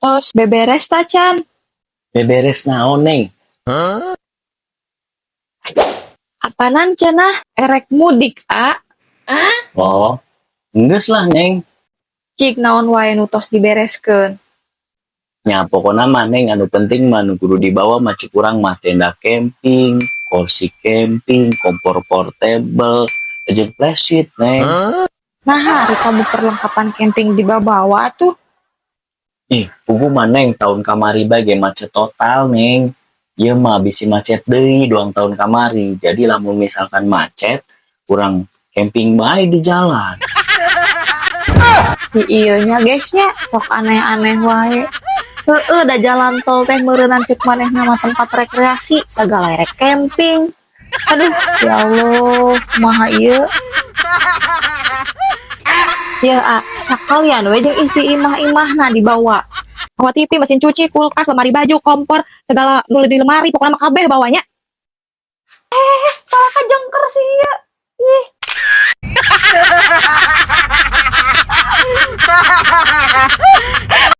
Tos beberes tacan? Beberes naon, Neng? Apanan cenah erek mudik, A? Oh, geus lah, Neng. Cik naon wae nu tos dibereskeun? Nya, pokokna mah, Neng, anu penting mah nu kudu dibawa mah cek urang mah tenda camping, kursi camping, kompor portable, jeung flysheet, Neng. Nah, ari kamu perlengkapan camping dibawa tuh. Ih, puguh mah, Neng, tahun kamari bae ge macet total, Neng. Ieu mah bisi macet deui 2 tahun kamari. Jadi lamun misalkan macet, kurang camping bae di jalan. Si ieu nya, guys, nya sok aneh-aneh wae. Heeh, da jalan tol teh meureunan cek manehna mah tempat rekreasi, sagala rek camping. Aduh, ya Allah, kumaha ieu? Ya, A, sakalian we jeung isi imah-imahna dibawa. Bawa TV, mesin cuci, kulkas, lemari baju, kompor, segala nu di lemari, pokoknya mah kabeh bawanya. Eh, kalah kajengker sih ieu. Ih,